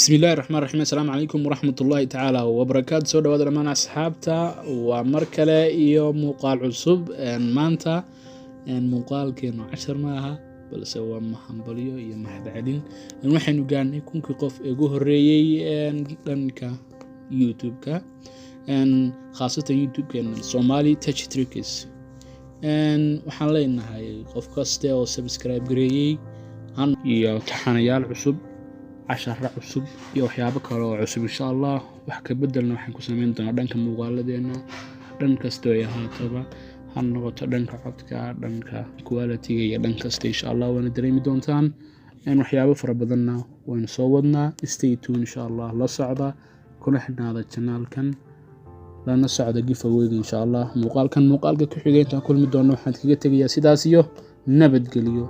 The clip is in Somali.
Bismillahi raxmaan raxiim. Assalaamu calaykum waraxmatullaahi tacaala wabarakaatu. Soo dhawaada dhammaan asxaabta, waa mar kale iyo muuqaal cusub. Maanta muuqaalkeenu cashar ma aha, balse waa mahambalyo iyo mahadcelin. Waxaynu gaarnay 1000-kii qof ee ugu horeeyey dhanka YouTube-ka, khaasatan YouTube-keena Somali Touch Tricks. Waxaan leenahay qof kaste oo subscribe gareeyey iyo taxanayaal cusub, casharo cusub iyo waxyaabo kale oo cusub, insha Allah. Wax ka bedelna waxaan ku sameyn doonaa dhanka muuqaaladeena, dhan kasta ay ahaataba, ha noqoto dhanka codka, dhanka quality-ga iyo dhan kasta. Insha Allah waana dareemi doontaan, waxyaabo fara badanna waynu soo wadnaa. Stay tuned, insha Allah. La socda, kuna xidhnaada channelkan, lana socda giveaway-ga, insha Allah. Muuqaalkan muuqaalka ku xigay intaan kulmi doono, waxaan kaga tegayaa sidaas iyo nabadgeliyo.